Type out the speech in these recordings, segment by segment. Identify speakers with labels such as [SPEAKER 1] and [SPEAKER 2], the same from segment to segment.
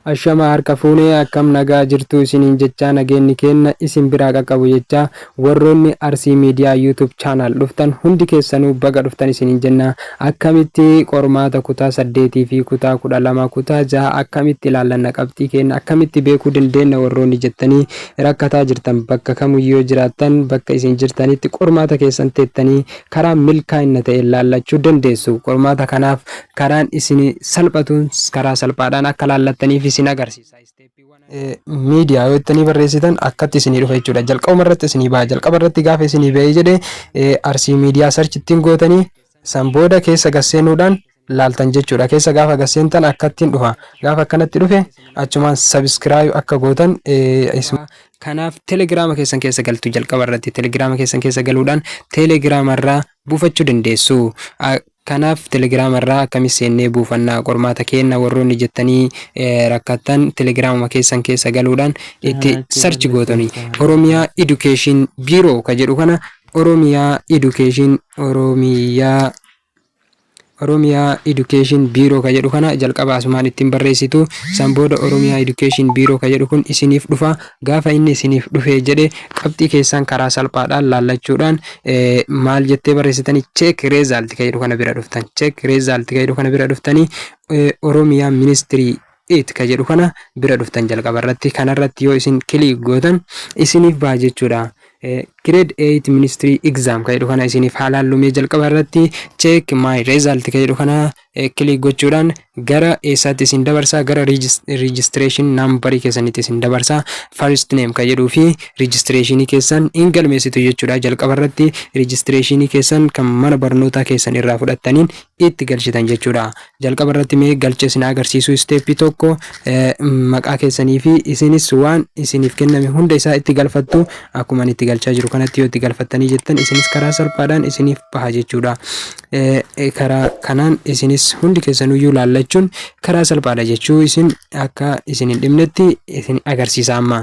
[SPEAKER 1] Ashama harka fuunee, akkam nagaa jirtuu isiniin jechaa, nageenni keenna isin biraa qaqqabu jechaa, warroonni Arsii Miidiyaa YouTube channel dhuftan hundi keessanuu baga dhuftan isiniin jenna. Akkamitti qormaata kutaa 8 fi kutaa 12, kutaa 6 akkamitti ilaallanna, qabxii keenna akkamitti beekuu dandeenna warroonni jettanii rakkataa jirtan, bakka kamiyyuu yoo jiraattan, bakka isin jirtanitti qormaata keessan teettanii karaa milkaa'inna ta'een laallachuu dandeessu. Qormaata kanaaf karaan isin salphatuun karaa salphaadhaan akka laallattaniif isin agarsiisa. Miidiyaa yoo jettanii barreessitan akkatti isinii dhufa jechuudha. Jalqabuma irratti isinii baha. Jalqaba irratti gaafa isinii bahee jedhe Arsii Miidiyaa search ittiin gootanii san booda keessa gasseenuudhaan laaltan jechuudha. Keessa gaafa gasseentan akkattiin dhufa. Gaafa akkanatti dhufe achumaan subscribe akka gootan. Kanaaf telegiraama keessan keessa galtu. Jalqaba irratti telegiraama keessan keessa galuudhaan telegiraama irraa buufachuu dandeessu. Kanaaf telegiraama irraa akkamitti seennee buufannaa qormaata keenna warroonni jettanii rakkattan, telegiraamuma keessan keessa galuudhaan itti search gootanii Oromiyaa Education Bureau ka jedhu kana, Oromiyaa Education Bureau ka jedhu kana jalqaba asumaan ittiin barreessitu. San booda Oromiyaa Education Bureau ka jedhu kun isiniif dhufa. Gaafa inni isiniif dhufe jedhe qabxii keessan karaa salphaadhaan laallachuudhaan maal jettee barreessitanii check result ka jedhu kana bira dhuftan. Check result ka jedhu kana bira dhuftanii Oromiyaa Ministry it ka jedhu kana bira dhuftan. Jalqaba irratti kanarratti yoo isin click gootan isiniif baha jechuudha. Grade 8 Ministry Exam ka jedhu kana isiniif haa laallumee. Jalqaba irratti check my result ka jedhu kana click gochuudhaan gara eessaatti isin dabarsa? Gara registration numberii keessanitti isin dabarsa. First name ka jedhuu fi registrationii keessan in galmeessitu jechuudha. Jalqaba irratti registrationii keessan kan mana barnootaa keessan irraa fudhattaniin itti galchitan jechuudha. Jalqaba irratti mee galcha isin agarsiisu. Stepii tokko maqaa keessanii fi isinis waan isiniif kenname hunda isaa itti galfattu. Akkuma itti galchaa jiru kanatti yoo itti galfattanii jettan isinis karaa salphaadhaan isiniif baha jechuudha. Karaa kanaan isinis hundi keessanuyyuu laallachuun karaa salphaadha jechuu isin akka isin hin dhibnetti isin agarsiisa amma.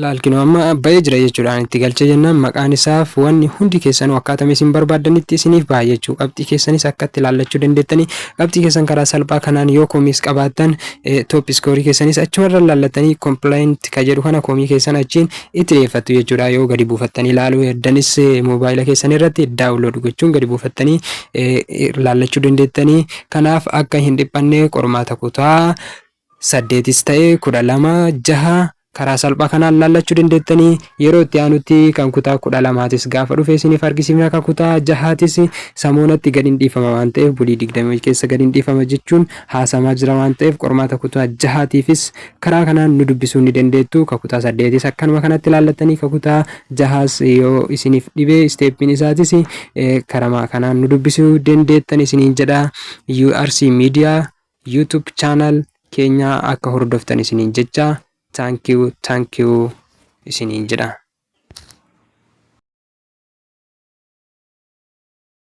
[SPEAKER 1] Laalkinoo amma bahee jira jechuudha. Itti galchee jennaan maqaan isaaf wanni hundi keessanuu akkaataa isin barbaadanitti isiniif baha jechuu. Qabxii keessanis akkatti ilaallachuu dandeettanii, qabxii keessan karaa salphaa kanaan yoo komiis qabaattan top scoreii keessanis achumarra laallattanii complaint ka jedhu kana komii keessan achiin itti dhiyeeffattu jechuudha. Yoo gadi buufattanii ilaaluu heddanis moobaayila keessan irratti download gochuun gadi buufattanii laallachuu dandeettanii. Kanaaf akka hin dhiphanne qormaata kutaa 8s ta'e 12, 6 karaa salphaa kanaan laallachuu dandeettanii. Yeroo itti aanutti kan kutaa 12s gaafa dhufe isiniif argisiifna. Kan kutaa 6s samoonatti gadi hin dhiifama waan ta'eef, bulii 20 keessa gadi hin dhiifama jechuun haasamaa jira waan ta'eef, qormaata kutaa 6tiifis karaa kanaan nu dubbisuu ni dandeettu. Kan kutaa 8s akkanuma kanatti laallattanii, kan kutaa 6s yoo isiniif dhibee stepiin isaatis karaa kanaan nu dubbisuu dandeettan isiniin jedha. URC Media YouTube channel keenya akka hordoftan isiniin jecha, thank you, thank you isiniin jedha.